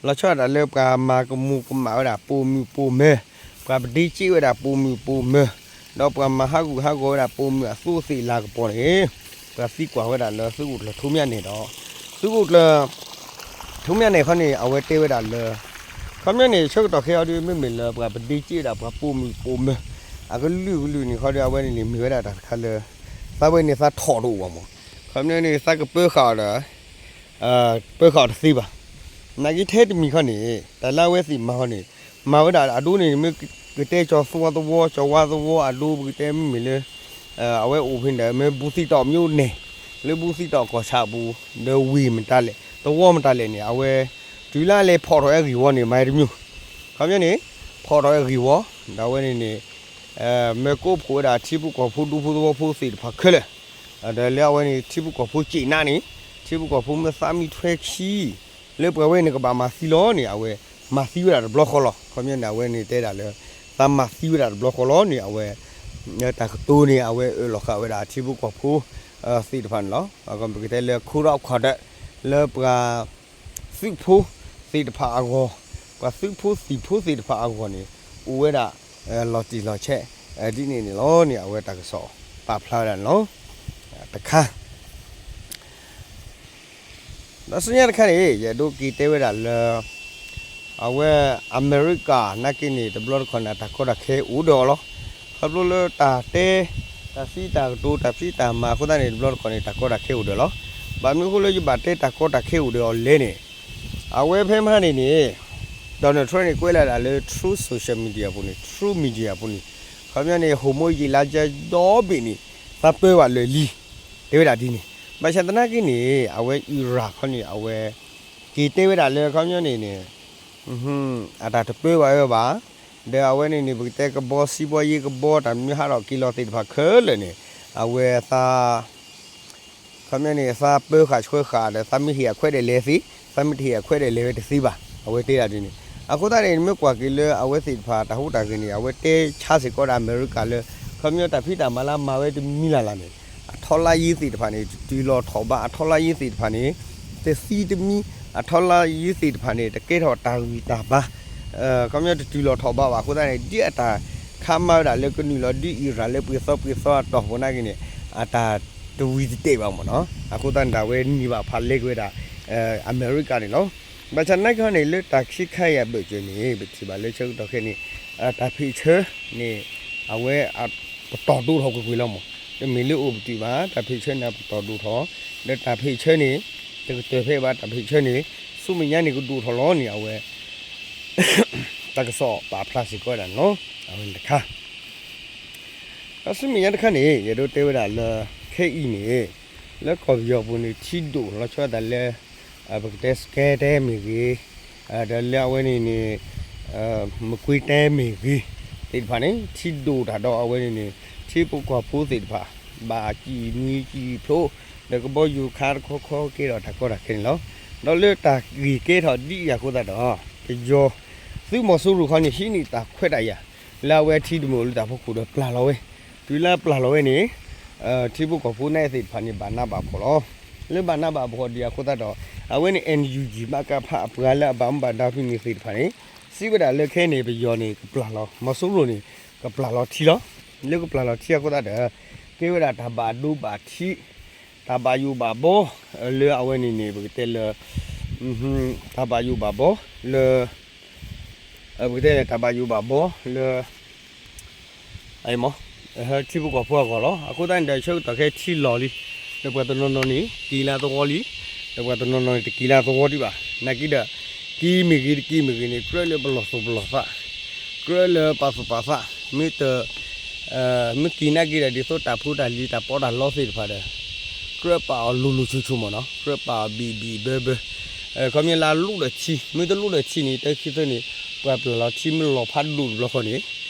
လီၤဆီဒၣ်တၢ်လၢပှၤမၤကမူၤကမၣ်ဝဲဒၣ်ပိာ်မုၣ်ပိာ်မၢၤ, ပှၤပဒ့ကၠ့ၣ်ဝဲဒၣ်ပိာ်မုၣ်ပိာ်မၢၤ, ဒီးပှၤမၤဟးဂူာ်ဟးဂီၤဝဲဒၣ်ပိာ်မုၣ်အသိသ့ၣ်လၤကပီၤန့ၣ် ပှၤသံကွၢ်ဝဲဒၣ်လၢသုးခိၣ်ကျၢၢ်ထူမၠၣ်နဲၣ်ဒီး သုးခိၣ်ကျၢၢ် ထူမၠၣ်နဲၣ်ခီန့ၣ် အဝဲတဲဝဲဒၣ်လၢ ခီပညီန့ၣ် ဆၢကတီၢ်ခဲအံၤဒုး မ့မ့ၢ်လၢပှၤပဒ့ကၠ့ၣ်ဒၣ်ပှၤပိာ်မုၣ်ပိာ်မၢၤ အကလုာ်ကလုာ်န့ၣ်ခီဒီး အဝဲန့ၣ်န့ၣ် မ့ၢ်ဝဲဒၣ်တၢ်တခါလၢ သးဝဲန့ၣ်သးထီၣ်တအိၣ်ဘၣ်မး, ခီပညီန့ၣ် သးကပၢဃာ်အီၤဒီး ပၢဃာ်အီၤတသ့ဘၣ်. နာ်က့ထဲတမံၤခီန့ၣ် တၢ်လၢအဝဲသ့ၣ်မၤခီန့ၣ် မၤဝဲဒၣ်အဒိန့ၣ် မ့ၢ်ကတဲကၠီၤသွါသဝီ ကၠီၤဝါသဝီအဒိ ပကတဲမ့မ့ၢ်လၢ အဝဲအိၣ်ဖဲန့ၣ်ဒီး မ့ၢ်ဘူၣ်သံၣ်တီၣ်မ့ၢ်အိၣ်န့ၣ် လၢဘူၣ်သံၣ်တီၣ်ကီၢ်ဆၣ်အပူၤ ဒီးဝ့ၢ်မတၤလဲၣ် သဝီမတၤလဲၣ်န့ၣ် အဝဲ တုၤလၢအလဲၤဖီၣ်ထီၣ်ဝဲအဂ့ၢ်ဝီန့ၣ် မၤတမံၤ ခီပညီန့ၣ် ဖီၣ်ထီၣ်ဝဲအဂ့ၢ်ဝီ ဒီးအဝဲန့ၣ်န့ၣ် မၢကိးဖှိၣ်ဝဲဒၣ်ထံဖိကီၢ်ဖိဒူဖိသဝီဖိသ့ၣ်တဖၣ်ခဲလၢာ်, ဒီးလၢအဝဲန့ၣ် ထံဖိကီၢ်ဖိစ့ၣ်နါန့ၣ် ထံဖိကီၢ်ဖိမ့ၢ်သးမံထွဲခံ လၢပှၤဝဲန့ၣ်ကဘၣ်မၤသံလီၤန့ၣ် အဝဲမၤသံဝဲဒၣ်တဘျီဃီလီၤ. ခီပညီန့ၣ် အဝဲန့ၣ်တဲဒၣ်လၢ သးမၤသံဝဲဒၣ်တဘျီဃီလီၤန့ၣ် အဝဲ တၢ်ကတိၤန့ၣ် အဝဲအၢၣ်လီၤဃာ်ဝဲဒၣ်ထံဖိကီၢ်ဖိ သ့ၣ်တဖၣ်န့ၣ်လီၤ. ပကတဲလၢ code of conduct လၢပှၤ သုးဖိသ့ၣ်တဖၣ်အဂီၢ်, ပှၤသုးဖိသံၣ်ဖိသ့ၣ်တဖၣ်အဂီၢ်န့ၣ် အိၣ်ဝဲဒၣ် လီၤတံၢ်လီၤဆဲး ဒ်န့ၣ်န့ၣ်လီၤန့ၣ် အဝဲတၢ်ကစီၣ်ပာ်ဖျါဝဲဒၣ်န့ၣ်လီၤ. တခါ ဒီးဆူညါတခါန့ၣ် ယအဲၣ်ဒိးက့ၤတဲဝဲဒၣ်လၢ အဝဲအမဲရကၤနာ်က့န့ၣ် တဘျီတခီၣ်န့ၣ် တၢ်ကီတၢ်ခဲအိၣ်ဒီးအီၤလီၤ. ခီဖျိလၢတၢ်တဲ တၢ်စံးတၢ်ကတိၤ တၢ်ဖံးတၢ်မၤအဃိသတးန့ၣ် တဘျီတခီၣ်န့ၣ် တၢ်ကီတၢ်ခဲအိၣ်ဒီးအီၤလီၤ. ဘၣ်မနုၤအဃိလၢယဘၣ်တဲတၢ်ကီတၢ်ခဲအိၣ်ဒီးအီၤလဲၣ်န့ၣ် အဝဲဖဲမဟါန့ၣ်န့ၣ် Donald Trump န့ၣ် ကွဲးလီၤဒၣ်လၢ Truth Social Media ပူၤန့ၣ် Truth Media ပူၤန့ၣ် ခီပညီန့ၣ် ဟိၣ်မိၢ်ယံာ်လါကၠၢဒီဘ့ၣ်န့ၣ် သးပၢဘၣ်လၢာ်လံ တဲဝဲဒၣ်ဒ်န့ၣ်. ဘၣ်ဆၣ်သနာ်က့န့ၣ် အဝဲ Iran ခီန့ၣ် အဝဲ က့ၤတဲဝဲဒၣ်လၢ ခီပညီန့ၣ်န့ၣ် အတၢ်တပၢဘၣ်ဝဲဘၣ်. ဒီးအဝဲန့ၣ်န့ၣ် ပကတဲကဘီစံးဘီယ့ကဘီ တၢ်မနုၤဟးထီၣ်က့ၤလီၤသ့ၣ်တဖၣ်ခဲလၢာ်န့ၣ် အဝဲသး ခီပညီန့ၣ် သးပၢဃာ်ဆှၢဃာ်ဒီး သးမ့ၢ်ဟ့ၣ်အခွဲးဒၣ်လဲာ်သ့, သးမ့ၢ်တဟ့ၣ်အခွဲးဒၣ်လဲာ်ဝဲတသ့ဘၣ်. အဝဲတဲဒၣ်ဒ်န့ၣ်. အဃိသတးန့ၣ် မ့ၢ်ကွၢ်က့ၤလၢအဝဲသ့ၣ်တဖၣ်တၢ်ဟူးတၢ်ဂဲၤန့ၣ် အဝဲတဲဆါစ့ၢ်ကီးဒၣ်အမဲရကၤလၢ ခီပညီတၢ်ဖံးတၢ်မၤလၢအမၤဝဲတမံၤလၢ်လၢ်န့ၣ် အထောက်လှမ်းရေးသ့ၣ်တဖၣ်န့ၣ် တတုၤလီၤထီၣ်ဘး အထောက်လှမ်းရေးသ့ၣ်တဖၣ်န့ၣ် တသံတမံ အထောက်လှမ်းရေးသ့ၣ်တဖၣ်န့ၣ် တကဲထီၣ်တၢ်ဂံၢ်တၢ်ဘါ ခီပညီတတုၤလီၤထီၣ်ဘးဘၣ် အဃိသတးန့ၣ် ဒ်အတၢ်ခါမၤဝဲဒၣ်လၢကနုာ်လီၤဒုးအံရၣ်လၢပှ့ၤသီပှ့ၤသီအတီၢ်ပူၤနာ်က့န့ၣ် အတၢ်တဝံၤတတဲာ်ဘၣ်မ့ၢ်နီၤ အဃိသတးန့ၣ် တၢ်ဝဲန့ၢ်ဘၣ်ဖးလဲက့ၤဝဲဒၣ် အမဲရကၤန့ၣ်လီၤ. ဘၣ်ဆၣ်နာ်က့ဟီန့ၣ် လၢတၢ်ခံခါအံၤအဘၢၣ်စၢၤန့ၣ် ပထံၣ်ဘၣ်လၢဆၢကတီၢ်ခဲအံၤန့ၣ် တၢ်ဖံးဆၢန့ၣ် အဝဲ ပတီၢ်ဒိၣ်ထီၣ်ကွ့ၢ်ကွ့ၢ်လီၤမး, တမ့ၢ်လၢအိၣ်ပတုာ်ဘၣ် တၢ်ဖံးဆၢန့ၣ်ပတီၢ်ဒိၣ်ထီၣ်, ဒီးတၢ်ဖံးဆၢန့ၣ် တကတၢၢ်ဖဲဘၣ် တၢ်ဖံးဆၢန့ၣ် ဆူမဲာ်ညါန့ၣ်ကဒိၣ်ထီၣ်လီၤန့ၣ် အဝဲ တၢ်ကစီၣ်ပာ်ဖျါစ့ၢ်ကီးဝဲဒၣ်န့ၣ်လီၤ. အဝဲန့ၣ်တခါ ဒီးဆူမဲာ်ညါတခါန့ၣ် ယအဲၣ်ဒိးတဲဝဲဒၣ်လၢ ခဲအံၤန့ၣ် လၢကီၢ်ပယီၤပူၤန့ၣ် ထံဒိၣ်လီၤဆီဒၣ်တၢ်လၢ ပကတဲစကဲတဲမ့ၢ်ဂ့ၤ, ဒီးလၢအဝဲန့ၣ်န့ၣ် မကွ့ၤတဲမ့ၢ်ဂ့ၤ သ့ၣ်တဖၣ်န့ၣ် ထံဒိၣ်တၢ်ဒီးအဝဲန့ၣ်န့ၣ် ထံဖိကီၢ်ဖိသ့ၣ်တဖၣ် ဘၣ်စံၣ်နွံစံၣ်ဖျိ ဒီးကဘီယူၤခါတခီခီကဲထီၣ်တၢ်ကီတၢ်ခဲန့ၣ်လီၤ. ဒီးလၢတၢ်ဂ့ၢ်ကဲထီၣ်ဒ်အံၤအဃိသတးဒီး ပယီၤ သုးမီၤစိရိၤခီန့ၣ် ဟံးန့ၢ်တၢ်ခွဲးတၢ်ယာ် လၢအဝဲထံတမံၤအိၣ်လၢတၢ်ဖီခိၣ်ဒီးပျၢ်လီၤဝဲ, တုၤလၢပျၢ်လီၤဝဲန့ၣ် ထံဖိကီၢ်ဖိနာ်သ့ၣ်တဖၣ်န့ၣ် ဘၣ်နးဘၣ်ဖှီၣ်လီၤ. လၢဘၣ်နးဘၣ်ဖှီၣ်ဒံးအဃိသတးဒီး အဝဲန့ၣ် NUG မကဖ အပှၤလၢအဘၣ်မူဘၣ်ဒါဖဲန့ၣ်သ့ၣ်တဖၣ်န့ၣ် စံးဝဲဒၣ်လၢခဲအံၤန့ၣ် ပယီၤန့ၣ် ကပျၢ်လီၤ မီၤစိရိၤန့ၣ် ကပျၢ်လီၤထံလီၤ. လၢကပျၢ်လီၤထံအဃိသတးဒီး ကဲဝဲဒၣ်တၢ်ဘၣ်ဒိဘၣ်ထံး တၢ်ဘၣ်ယိၣ်ဘၣ်ဘီ လၢအဝဲန့ၣ်န့ၣ် ပကတဲလၢ တၢ်ဘၣ်ယိၣ်ဘၣ်ဘီ လၢ ပကတဲလၢတၢ်ဘၣ်ယိၣ်ဘၣ်ဘီ လၢ ထံဖိကီၢ်ဖိအဂီၢ်လီၤ. အဃိသတးန့ၣ်ဒီး ဆၢကတီၢ်ခဲထံလီၤလံ, ဒီးပှၤတနီၤနီၤန့ၣ် က့ၤလၢသဝီလံ, ဒီးပှၤတနီၤနီၤန့ၣ် တက့ၤလၢသဝီဒံးဘၣ်. နာ်က့ဒီး က့ၤမ့ၢ်ဂ့ၤတက့ၤမ့ၢ်ဂ့ၤန့ၣ် ကြၢးလၢပလီၢ်သူၣ်ပလီၢ်သး, ကြၢးလၢပာ်သူၣ်ပာ်သး, မ့ၢ်တ မ့ၢ်က့ၤနာ်က့ဒီး ဒ်သိးတၢ်ဖိတၢ်လံၤတၢ်ပီးတၢ်လီသ့ၣ်တဖၣ်ဒီး ကြၢးပာ်အီၤလိၤလိၤဆိဆိမ့ၢ်နီၤ, ကြၢးပာ်အီၤဘံၣ်ဘံၣ်ဘၢဘၢ, ခီပညီလၢအလူဒီးထံ, မ့ၢ်တလူဒီးထံန့ၣ် တၢ်ခံသၢန့ၣ် ပှၤပျၢ်လီၤထံမ့ၢ်လီၤဖးဒိၣ်တဘျီဃီန့ၣ်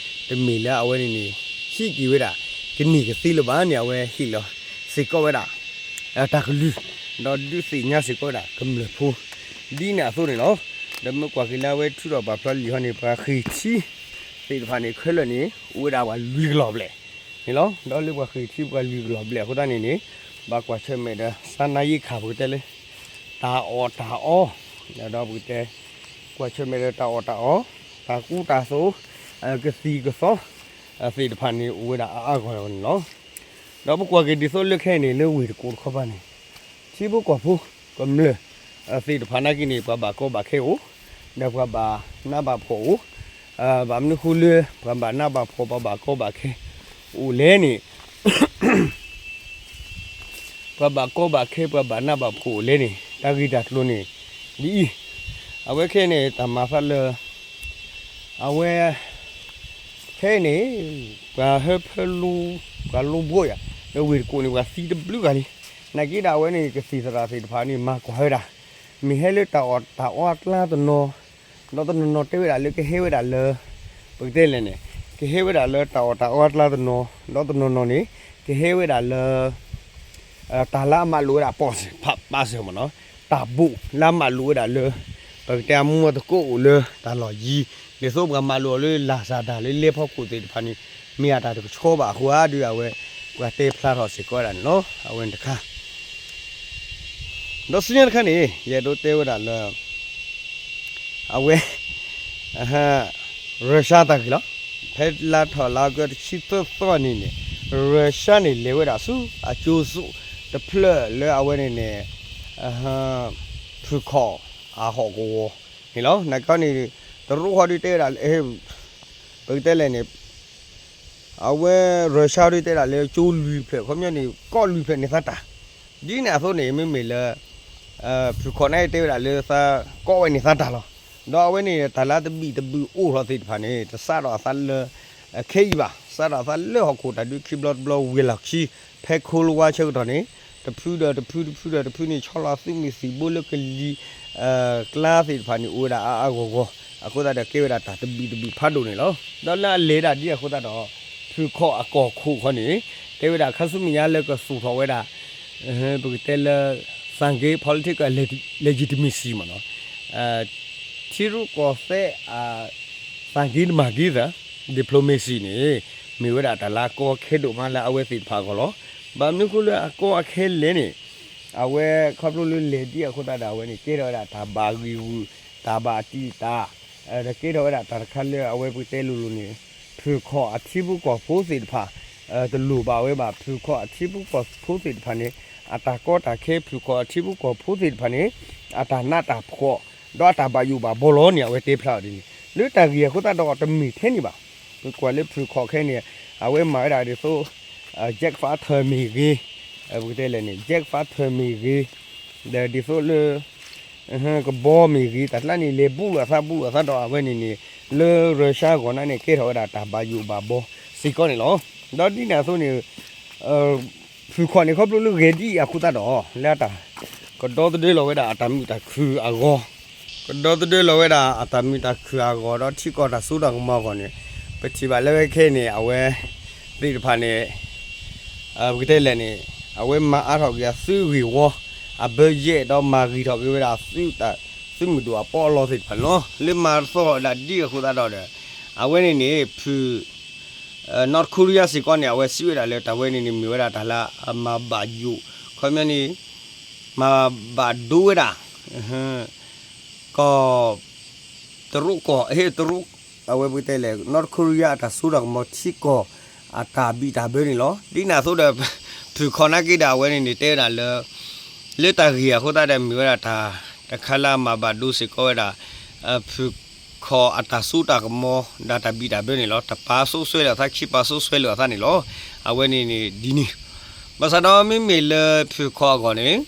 တမ့ၢ်လၢအဝဲန့ၣ်န့ၣ် ဟံးက့ၤဝဲဒၣ် ကန့ၢ်ကသ့လၢၤဘၣ်န့ၣ် အဝဲဟ့ၣ်လီၤစ့ၢ်ကီးဝဲဒၣ် တၢ်ကလုၢ်, ဒီးဒုးသ့ၣ်ညါစ့ၢ်ကီးဝဲဒၣ်ကမျၢၢ်ဖိ ဒ်န့ၣ်အသိးန့ၣ်လီၤ. ဒီးမ့ၢ်ကွၢ်က့ၤလၢအဝဲထုးထီၣ်ပာ်ဖျါလံာ်ဟီန့ၣ် ပှၤဃ့ၢ်ထံသ့ၣ်တဖၣ်န့ၣ် ခဲလၢာ်န့ၣ် အိၣ်ဝဲဒၣ်ပှၤလွံၢ်ကလီၤဘျဲၣ်န့ၣ်လီၤ. ဒီးလၢပှၤဃ့ၢ်ထံပှၤလွံၢ်ကလီၤဘျဲၣ်အဃိသတးန့ၣ်န့ၣ် ဘၣ်ကွၢ်ဆၢၣ်မဲာ်ဒီးစါနါယ့ခါပကတဲလၢ တၢ်အီၣ်တၢ်အီ, ဒီးပကတဲ ကွၢ်ဆၢၣ်မဲာ်ဒီးတၢ်အီၣ်တၢ်အီ, တၢ်ကူတၢ်သိး, ကသံၣ်ကသီ သ့ၣ်တဖၣ်န့ၣ် အိၣ်ဝဲဒၣ်အါအါဂီၢ်ဂီၢ်န့ၣ်လီၤ. ဒီးပကွၢ်က့ၤဒ်သိးလၢခဲအံၤန့ၣ် လၢဝ့ၢ်တကူၣ်တခီပၤန့ၣ် ထံဖိကီၢ်ဖိ ကမျၢၢ် သ့ၣ်တဖၣ်နာ်က့န့ၣ် ပှၤဘၣ်ကီဘၣ်ခဲအိၣ်, ဒီးပှၤဘၣ်နးဘၣ်ဖှီၣ်အိၣ်, ဘၣ်မနုၤဃိလၢ ပှၤဘၣ်နးဘၣ်ဖှီၣ် ပှၤဘၣ်ကီဘၣ်ခဲ အိၣ်လဲၣ်န့ၣ် ပှၤဘၣ်ကီဘၣ်ခဲ ပှၤဘၣ်နးဘၣ်ဖှီၣ်အိၣ်လဲၣ်န့ၣ် တၢ်ဂ့ၢ်တၢ်ကျိၤန့ၣ် ဒ်အံၤ, အဝဲခဲအံၤန့ၣ် တၢ်မၤသးလၢ အဝဲ ခဲအံၤန့ၣ် ပှၤဟၢဖၢလူ ပှၤလိဘိယၤ လၢဝ့ၢ်တကူၣ်န့ၣ် ပှၤသံတဘျုးဂၤလံ. နာ်က့ဒီးအဝဲန့ၣ် ကသံၣ်သရၣ်သ့ၣ်တဖၣ်န့ၣ် မၤကွၢ်ဝဲဒၣ် မ့ၢ်ဟဲလၢတၢ်အီၣ်တၢ်အီအကျါတနီၤ, ဒီးတနီၤနီၤတဲဝဲဒၣ်လၢကဟဲဝဲဒၣ်လၢ ပကတဲလဲၣ်န့ၣ် ကဟဲဝဲဒၣ်လၢတၢ်အီၣ်တၢ်အီအကျါတနီၤ, ဒီးတနီၤနီၤန့ၣ် ကဟဲဝဲဒၣ်လၢ တၢ်လၢအမၤလိာ်ဝဲဒၣ် ပီၣ်စၢၣ် ပၣ်စၢၣ်မ့ၢ်နီၤ, တၢ်ဘိၣ်လၢအမၤလိာ်ဝဲဒၣ်လၢ ပကတဲအမူအသကိးအိၣ်လၢတၢ်လီၢ်ယံၤ, ဒ်သိးပှၤမၤလိာ်အီၤလၢ Lazada လၢလဲၤဖီခိၣ်သ့ၣ်တဖၣ်န့ၣ် မ့ၢ်အတၢ်တကဆှီဘၣ်အဃိဧါဒုး အဝဲ ပှၤတဲဖျါထီၣ်စ့ၢ်ကီးဝဲဒၣ်န့ၣ်လီၤ. အဝဲန့ၣ်တခါ ဒီးဆူညါတခါန့ၣ် ယအဲၣ်ဒိးတဲဝဲဒၣ်လၢ အဝဲ Russia တၢ်ဂ့ၢ်လီၤ. ဖဲလါထီၣ်လါအီကူးတဆံသၢသီန့ၣ်န့ၣ် Russia န့ၣ် လဲၤဝဲဒၣ်ဆူအကၠိစိၣ်တဖျၢၣ်လၢအဝဲန့ၣ်န့ၣ် ဖုၣ်ခီၣ်အဟီၣ်ကဝီၤန့ၣ်လီၤ. နာ်က့န့ၣ် တရူးဃီဒုးတဲဝဲဒၣ် ပကတဲလဲၣ်န့ၣ် အဝဲ Russia ဒုးတဲဒၣ်လၢကၠိလွံၢ်ဖျၢၣ် ခီပညီန့ၣ် ကီၢ်လွံၢ်ဖျၢၣ်န့ၣ်သးတၢ်, ဒ်န့ၣ်အသိးန့ၣ် မ့မ့ၢ်လၢ ဖုၣ်ခီၣ်န့ၣ်တဲဝဲဒၣ်လၢသးကီၢ်ဝဲန့ၣ်သးတၢ်လီၤ. ဒီးအဝဲန့ၣ် တၢ်လၢတဘံၣ်တဘုၣ်အိၣ်ထီၣ်သ့ၣ်တဖၣ်န့ၣ် တစးထီၣ်အသးလၢ ခဲအံၤဘၣ်, စးထီၣ်အသးလၢဟီၣ်ခိၣ်တၢ်ဒုးခံဘျီတဘျီဝံၤလီၢ်ခံ ဖဲ Cold War ဆၢကတီၢ်န့ၣ် တဖုဒီးတဖုတဖုဒီးတဖုန့ၣ် ဆီလီၤသုးမုၢ်သံၣ်ဘိလၢကလံၤ ကျါသ့ၣ်တဖၣ်န့ၣ် အိၣ်ဝဲဒၣ်အါအါဂီၢ်ဂီၢ် အဃိသတးဒီးကဲဝဲဒၣ်တၢ်တဘံၣ်တဘုၣ်ဖးဒိၣ်န့ၣ်လီၤ. ဒီးလၢအလဲၤဒၣ်ဒ်အဃိသတးဒီး ဖုၣ်ခီၣ်အကီၢ်ခိၣ်ခီန့ၣ် တဲဝဲဒၣ်ခါဆူမဲာ်ညါလၢကသူၣ်ထီၣ်ဝဲဒၣ် ပကတဲလၢ သၣ်က့ political legitimacy မ့ၢ်နီၤ ထံရူၢ်ကီၢ်သဲးအ သးက့တမၤက့သး diplomacy န့ၣ် မ့ၢ်ဝဲဒၣ်တၢ်လၢအကီအခဲဒိၣ်မးလၢအဝဲသ့ၣ်တဖၣ်အဂီၢ်လီၤ. ဘၣ်မနုၤအဃိလၢအကီအခဲလဲၣ်န့ၣ် အဝဲခီဖျိလၢလဲၤဒ်အဃိသတးဒီး အဝဲန့ၣ်ကဲထီၣ်ဝဲဒၣ်တၢ်ဘၣ်ဂံာ်ဂူာ် တၢ်ဘၣ်တံာ်တာ် ဒီးကဲထီၣ်ဝဲဒၣ်တၢ်တခါလၢအဝဲပကတဲလိၤလိၤန့ၣ် ဖုၣ်ခီၣ်အထံဖိကီၢ်ဖိသ့ၣ်တဖၣ် တလိၣ်ဘၣ်ဝဲဘၣ် ဖုၣ်ခီၣ်အထံဖိကီၢ်ဖိသ့ၣ်တဖၣ်န့ၣ် အတၢ်ကီတၢ်ခဲ ဖုၣ်ခီၣ်အထံဖိကီၢ်ဖိသ့ၣ်တဖၣ်န့ၣ် အတၢ်နးတၢ်ဖှီၣ် ဒီးအတၢ်ဘၣ်ယိၣ်ဘၣ်ဘီလီၤန့ၣ် အဝဲတဲဖျါအီၤဒ်န့ၣ် လၢတၢ်ဂ့ၢ်အဃိသတးဒီးတမ့ၢ်ထဲန့ၣ်ဘၣ်. ပကွၢ်လၢဖုၣ်ခီၣ်ခဲန့ၣ် အဝဲမၤဝဲဒၣ်ဒ်သိး jet fighter မ့ၢ်ဂ့ၤ ပကတဲလဲၣ်န့ၣ် jet fighter မ့ၢ်ဂ့ၤ ဒီးဒ်သိးလၢ ကဘီမ့ၢ်ဂ့ၤ တၢ်ကျါန့ၣ် လဲၤဘူးလိာ်အသးဘူးလိာ်အသးဒီးအဝဲန့ၣ်န့ၣ် လၢ Russia အဂီၢ်န့ၣ် ကဲထီၣ်ဝဲဒၣ်တၢ်ဘၣ်ယိၣ်ဘၣ်ဘီစ့ၢ်ကီးန့ၣ်လီၤ. ဒီးဒ်န့ၣ်အသိးန့ၣ် ဖုၣ်ခီၣ်န့ၣ်ခီဖျိလၢဂဲၤဒ်အံၤအဃိသတးဒီး လၢတၢ် ကဒီသဒၢလီၤဝဲဒၣ်အတၢ်မုာ်တၢ်ခုၣ်အဂီၢ် ကဒီသဒၢလီၤဝဲဒၣ်အတၢ်မုာ်တၢ်ခုၣ်အဂီၢ် ဒီးထံကီၢ်တၢ်စိတၢ်ကမီၤအဂီၢ်န့ၣ် ပထံၣ်ဘၣ်လၢဝဲခဲအံၤန့ၣ် အဝဲသ့ၣ်တဖၣ်န့ၣ် ပကတဲလဲၣ်န့ၣ် အဝဲမၤအါထီၣ်က့ၤအသုးဂ့ၢ်ဝီ အဘၢယဲၢ် ဒီးမၤဂ့ၤထီၣ်က့ၤဝဲဒၣ်သုးမုၢ်ဒိၣ်အပီအလီသ့ၣ်တဖၣ်န့ၣ်လီၤ. လၢမၤသီၣ်ဝဲဒၣ်ဒ်အဃိသတးဒီး အဝဲန့ၣ်န့ၣ် ဖုၣ် North Korea စ့ၢ်ကီးန့ၣ် အဝဲစံးဝဲဒၣ်လၢတၢ်ဝဲန့ၣ်န့ၣ် မ့ၢ်ဝဲဒၣ်တၢ်လၢအမၤဘၣ်ယိၣ် ခီပညီန့ၣ် မၤဘၣ်ဒိဝဲဒၣ် ကီၢ် တရူးကီၢ် ဟ့ၣ်တရူး အဝဲပကတဲလဲၣ် North Korea အတၢ်စိတၢ်ကမီၤထံကီၢ် အတၢ်ဘံၣ်တၢ်ဘၢန့ၣ်လီၤ. ဒ်န့ၣ်အသိးဒီး ဖုၣ်ခီၣ်နာ်က့ဒီး အဝဲန့ၣ်န့ၣ် တဲဝဲဒၣ်လၢ လၢတၢ်ဂ့ၢ်အဃိသတးဒီး မ့ၢ်ဝဲဒၣ်တၢ်တခါလၢအမၤဘၣ်ဒိစ့ၢ်ကီးဝဲဒၣ် ဖုၣ်ခီၣ်အတၢ်စိတၢ်ကမီၤ ဒီးတၢ်ဘံၣ်တၢ်ဘၢန့ၣ်လီၤ. တပၤစိစွဲလၢအသး ခံပၤစိစွဲလၢအသးန့ၣ်လီၤ. အဝဲန့ၣ်န့ၣ်ဒ်န့ၣ် ဘၣ်ဆၣ်ဒီးမ့မ့ၢ်လၢဖုၣ်ခီၣ်အဂီၢ်န့ၣ်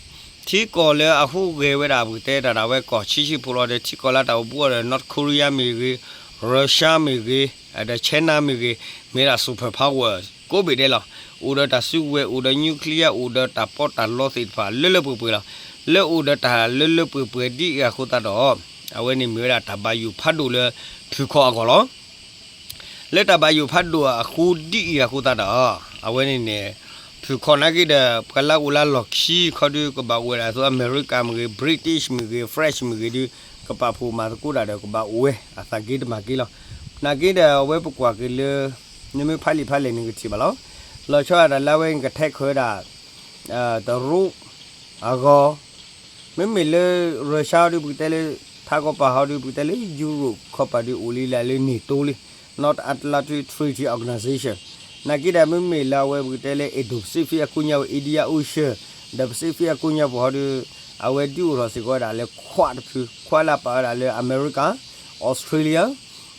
ထံကီၢ်လၢအဟူးဂဲၤဝဲဒၣ် ပကတဲတၢ်ဒၣ်ဝဲကီၢ်ဆံးဆံးဖိလီၤဒီး ထံကီၢ်လၢတၢ်အိၣ်ဘူးဒီး North Korea မ့ၢ်ဂ့ၤ, Russia မ့ၢ်ဂ့ၤ, ဒီး China မ့ၢ်ဂ့ၤ, မ့ၢ်ဒၣ် super power ကိးဘ့ၣ်ဒဲးလီၤ. အိၣ်ဒီးတၢ်စုကဝဲၤ အိၣ်ဒီး nuclear အိၣ်ဒီးတၢ်ပီးတၢ်လီသ့ၣ်တဖၣ်လၢလၢပှဲၤပှဲၤလီၤ. လၢအိၣ်ဒီးတၢ်လၢလၢပှဲၤပှဲၤဒ်အံၤအဃိသတးဒီး အဝဲန့ၣ်မ့ၢ်ဝဲဒၣ်တၢ်ဘၣ်ယိၣ်ဖးဒိၣ်လၢဖုၣ်ခီၣ်အဂီၢ်လီၤ. လၢတၢ်ဘၣ်ယိၣ်ဖးဒိၣ်အဃိဒ်အံၤအဃိသတးဒီး အဝဲန့ၣ်န့ၣ် ဖုၣ်ခီၣ်နာ်က့ဒီး ပှၤလၢအိၣ်လၢလီၢ်ခံခီဒုး ကဘၣ်အိၣ်ဝဲဒၣ်အသိး အမဲရကၤမ့ၢ်ဂ့ၤ, British မ့ၢ်ဂ့ၤ, French မ့ၢ်ဂ့ၤဒုး ကပာ်ဖှိၣ်မၤသကိးတၢ်ဒီးကဘၣ်အိၣ်ဝဲ အသးက့တမၤက့လီၤ. နာ်က့ဒီးအဝဲပကွၢ်က့ၤလၢ နမ့ၢ်ဖးလံာ်ဖးလဲၢ်န့ၣ်ကထံၣ်ဘၣ်လီၤ. လီၤဆီဒၣ်တၢ်လၢအဝဲကထဲးခၢးဝဲဒၣ် တရူး အဂီၢ် မ့မ့ၢ်လၢ Russia ဒုး ပကတဲလၢ ထးကီၢ်ပၤဟီဒုး ပကတဲလၢ Europe ခီပၤဒုး အိၣ်လံလၢ NATO လံ North Atlantic Treaty Organization နာ်က့ဒီး မ့မ့ၢ်လၢအဝဲပကတဲလၢ Indo-Pacific အကိးညါပူၤ India Ocean ဒီး Pacific အကိးညါပူၤဟီဒုး အဝဲဒုးအိၣ်ထီၣ်စ့ၢ်ကီးဝဲဒၣ်လၢခွးတဖု ခွးလၢပာ်ဝဲဒၣ်လၢ အမဲရကၤ Australia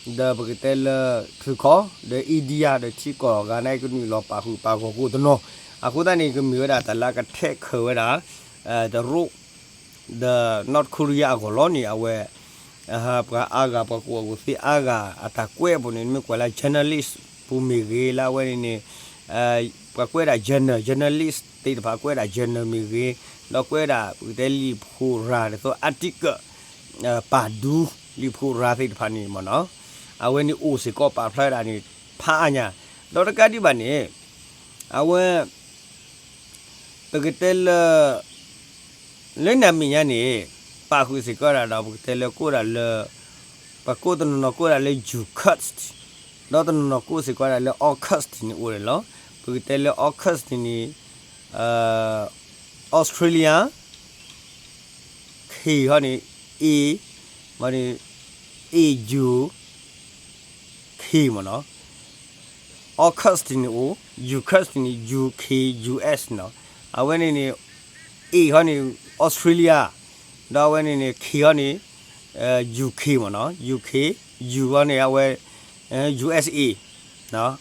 ဒီးပကတဲလၢ ဖုၣ်ခီၣ် ဒီး India ဒီးထံကီၢ်ဂၤန့ၣ် ကနုာ်လီၤပာ်ဃုာ်ပာ်ဂီၢ်ကိးတနီၤ အဃိသတးန့ၣ် ကမ့ၢ်ဝဲဒၣ်တၢ်လၢအကထဲးခၢးဝဲဒၣ် တရူး ဒီး North Korea အဂီၢ်လီၤန့ၣ် အဝဲ ပှၤအါဂၤ ပှၤကူၣ်ဘၣ်ကူၣ်သ့အါဂၤ အတၢ်ကွဲးအပူၤန့ၣ် မ့ၢ်ကွၢ်လၢ journalist ပူၤမ့ၢ်ဂ့ၤ လၢအဝဲန့ၣ်န့ၣ် ပှၤကွဲးဒၣ် journal journalist သ့ၣ်တဖၣ်ကွဲးဒၣ် journal မ့ၢ်ဂ့ၤ ဒီးကွဲးဒၣ် ပကတဲလံာ်ဖှိၣ်ရၤ ဒ်သိး article ပာ်ဒူ လံာ်ဖှိၣ်ရၤသ့ၣ်တဖၣ်န့ၣ်မ့ၢ်နီၤ အဝဲန့ၣ်အိၣ်စ့ၢ်ကီးပာ်ဖျါဝဲဒၣ်န့ၣ် ဖးအါညါ ဒီးတကးဒံးဘၣ်န့ၣ် အဝဲ ပကတဲလၢ လၢနံၣ်မဲာ်ညါန့ၣ် ပာ်ဃုာ်စ့ၢ်ကီးဒၣ်ဒီး ပကတဲလၢကိးဒၣ်လၢ ပှၤကိးတနီၤနီၤကိးဒၣ်လၢ Yucats ဒီးတနီၤနီၤကိးစ့ၢ်ကီးဒၣ်လၢ Okhotsk န့ၣ်အိၣ်န့ၣ်လီၤ. ပကတဲလၢ Okhotsk န့ၣ် Australia ခ့ဟီန့ၣ် A မ့ၢ်န့ၣ် A U K မ့ၢ်နီၤ Okhotsk န့ၣ်အိၣ် Yucats န့ၣ် U K U S နီၤ အဝဲန့ၣ်န့ၣ် A ဟီန့ၣ် Australia ဒီးအဝဲန့ၣ်န့ၣ် K ဟီန့ၣ် U K မ့ၢ်နီၤ U K U ဟီန့ၣ် အဝဲ U S A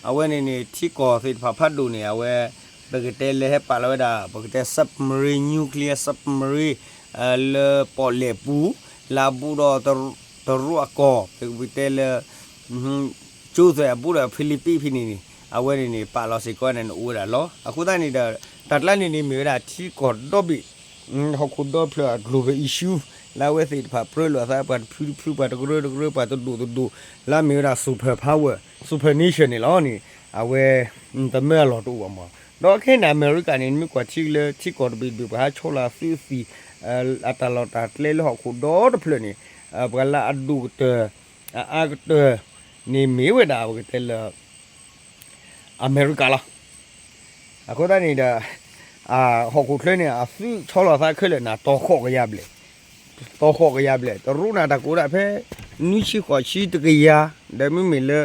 အဝဲန့ၣ်န့ၣ် ထံကီၢ်သ့ၣ်တဖၣ်ဖးဒိၣ်န့ၣ် အဝဲ ပကတဲလၢဟဲပာ်လီၤဝဲဒၣ် ပကတဲ submarine nuclear submarine လၢပီၣ်လဲၣ်ပူၤ လၢအဘူးဒီး တရူးအကီၢ် ပကတဲလၢ ကၠိသွဲၣ်အဘူးဒီး Philippines ဖဲန့ၣ်န့ၣ် အဝဲန့ၣ်န့ၣ် ပာ်လီၤစ့ၢ်ကီးန့ၣ် အိၣ်ဝဲဒၣ်လီၤ. အဃိသတးန့ၣ်ဒီး တၢ်ကျါန့ၣ်န့ၣ် မ့ၢ်ဝဲဒၣ်ထံကီၢ်ဒီဘ့ၣ် ဟီၣ်ခိၣ်ဒီဖျၢၣ်အ global issue လၢအဝဲသ့ၣ်တဖၣ်ပြၢလိာ်အသး ပှၤတဖုတဖု ပှၤတကရၢတကရၢ ပှၤတဒိၣ်တဒိၣ် လၢအမ့ၢ်ဝဲဒၣ် super power super nation န့ၣ်လီၤန့ၣ် အဝဲ တမၢအလီၢ်တအိၣ်ဘၣ်မး. ဒီးခဲအံၤန့ၣ် အမဲရကၤန့ၣ် နမ့ၢ်ကွၢ်ထံလၢထံကီၢ်တဘ့ၣ်တဘ့ၣ် ပှၤဟးဆီလီၤအသုးသံၣ် အတၢ်လီၢ်တၢ်ကျဲလၢဟီၣ်ခိၣ်ဒီတဖျၢၣ်န့ၣ် ပှၤလၢအဒိၣ်ကတၢၢ် အအါကတၢၢ်န့ၣ်မ့ၢ်ဝဲဒၣ် ပကတဲလၢ အမဲရကၤလီၤ. အဃိသတးန့ၣ်ဒီး ဟီၣ်ခိၣ်ချၢန့ၣ် အသုးဆီလီၤသးခဲလၢာ်န့ၣ် တီၤဃိးကယၤဘျဲၣ်, တီၤဃိးကယၤဘျဲၣ် တရူးန့ၣ်တၢ်ကအိၣ်ဒၣ်ဖဲ နွံဆံဃိးဆံတကယၤ, ဒီးမ့မ့ၢ်လၢ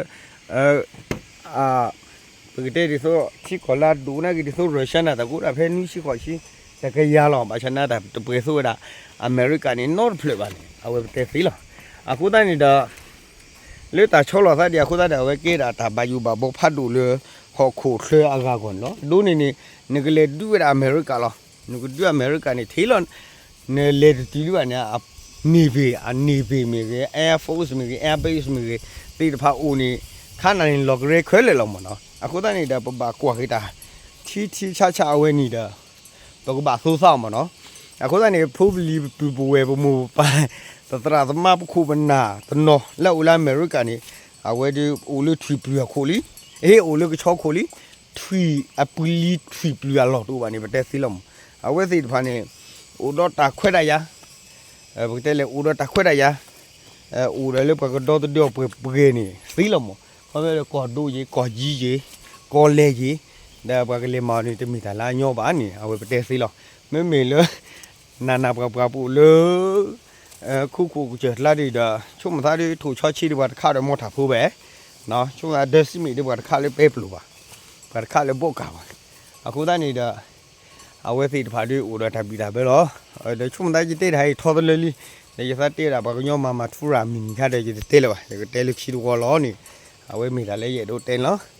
ပကတဲဒ်သိး ထံကီၢ်လၢအဒိၣ်နာ်က့ဒ်သိး ရၢၡါန့ၣ် တၢ်ကအိၣ်ဒၣ်ဖဲနွံဆံဃိးဆံတကယၤလီၤ. ဘၣ်ဆၣ်န့ၣ် တၢ်တပှဲၤသိးဝဲဒၣ် အမဲရကၤန့ၣ် နီတဖျၢၣ်ဘၣ်န့ၣ် အဝဲပတဲသ့လီၤ. အဃိသတးန့ၣ်ဒီး လၢတၢ်ဆီလီၤသးဒံးအဃိသတးဒီး အဝဲကဲဒၣ်တၢ်ဘၣ်ယိၣ်ဘၣ်ဘီဖးဒိၣ်လၢ ဟီၣ်ခိၣ်ချၢအဂၤအဂီၢ်န့ၣ်လီၤ. ဒ်န့ၣ်န့ၣ် နကလဲၤဒုးဝဲဒၣ်အမဲရကၤလီၤ. နကဒုးအမဲရကၤန့ၣ် ထဲလီၤ နလဲၤတတုၤဒံးဘၣ်န့ၣ် အန့ၢ်ဘ့ၣ် အန့ၢ်ဘ့ၣ်မ့ၢ်ဂ့ၤ, Air Force မ့ၢ်ဂ့ၤ, Air Base မ့ၢ်ဂ့ၤ သ့ၣ်တဖၣ်အိၣ်န့ၣ် ခါနၤန့ၣ် လီၤကရဲခဲလၢာ်လီၤမ့ၢ်နီၤ. အဃိသတးန့ၣ်ဒီး ပဘၣ်ကွၢ်က့ၤတၢ် ထံထံဆးဆးအဝဲန့ၣ်ဒီး ပကဘၣ်သိသးမ့ၢ်နီၤ. အဃိသတးန့ၣ် ဖိပလံၤပပုၢ်ပဝဲၢ်ပမိၢ်ပပၢ် ပသရၣ်သမါပခိၣ်ပနၢ်တနီၤလၢအအိၣ်လၢအမဲရကၤန့ၣ် အဝဲဒၣ်အိၣ်လၢထွံၣ်ပျုၢ်အခိၣ်လံ, ဟ့ၣ်အိၣ်လၢကဆီခိၣ်လံ, ထွံၣ်အပူၤလံထွံၣ်ပျုၢ်အလီၢ်တအိၣ်ဘၣ်န့ၣ် ပတဲသ့လီၤမ့ၢ်. အဝဲသ့ၣ်တဖၣ်န့ၣ် အိၣ်ဒီးတၢ်ခွဲးတၢ်ယာ် ပကတဲလဲၣ် အိၣ်ဒီးတၢ်ခွဲးတၢ်ယာ် အိၣ်ဒီးလၢပှၤကဒီသဒၢအီၤပှဲၤပှဲၤန့ၣ်သ့လီၤမ့ၢ်. ခီဖျိလၢကီၢ်ဒိယ့ၤ ကီၢ်ယံယ့ၤ ကီၢ်လဲၢ်ယ့ၤ ဒီးပှၤကလဲၤမၤအီၤန့ၣ် တမ့ၢ်တၢ်လၢအညီဘၣ်န့ၣ် အဝဲပတဲသ့လီၤ. မ့မ့ၢ်လၢ နးနးပှၤပှၤပအိၣ်လၢ ခူခိၣ်ကစၢၢ်ကျါဒ်ဒီး ဆိကမိၣ်သးဒ်ထိၣ်ဆီဆံးဒ်ပှၤတခးဒီးမီထးဖိဘၣ်, ဆိကမိၣ်သးဒၢစံမ့ၢ်ဒ်ပှၤတခးလၢပဲပျိာ်ဘၣ်, ပှၤတခးလၢဘီကၢ်ဘၣ်. အဃိသတးန့ၣ်ဒီး အဝဲသ့ၣ်တဖၣ်ဒ်အိၣ်ဒီးတၢ်ဘံၣ်တၢ်ဘၢလီၤ. ဒီးဆိကမိၣ်သးယတဲတၢ်အံၤထီတလၢလံ, ဒီးယသးတဲဒၣ်ပှၤကညီမၤမၤထူရၤမံၤနံၤခါဒီး ယတတဲလၢၤဘၣ်, ယကတဲလၢခံတဝီလီၤန့ၣ် အဝဲမ့ၢ်တၢ်လၢယအဲၣ်ဒိးတဲန့ၣ်လီၤ.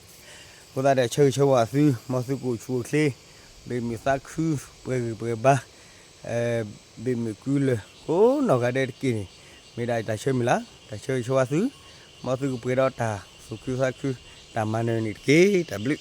အဃိသတးဒီးဆၢဂ့ၤဆၢဝါသု မ်သုကအိၣ်ဆူၣ်အိၣ်ချ့ ဘၣ်မုာ်သးခု ပှဲၤဂံၢ်ပှဲၤဘါ ဘၣ်မုာ်ကုလၢ ကိးနီၢ်ဂၤဒဲးတက့ၢ်န့ၣ် မ့ၢ်ဒၣ်တၢ်ဆၢမုၢ်လၢ် တၢ်ဆၢဂ့ၤဆၢဝါသု မ်သုကပှဲၤဒီးတၢ်သူၣ်ခုသးခု တၢ်မၤနၢၤန့ၣ်တက့ၢ်. တၢ်ဘျုး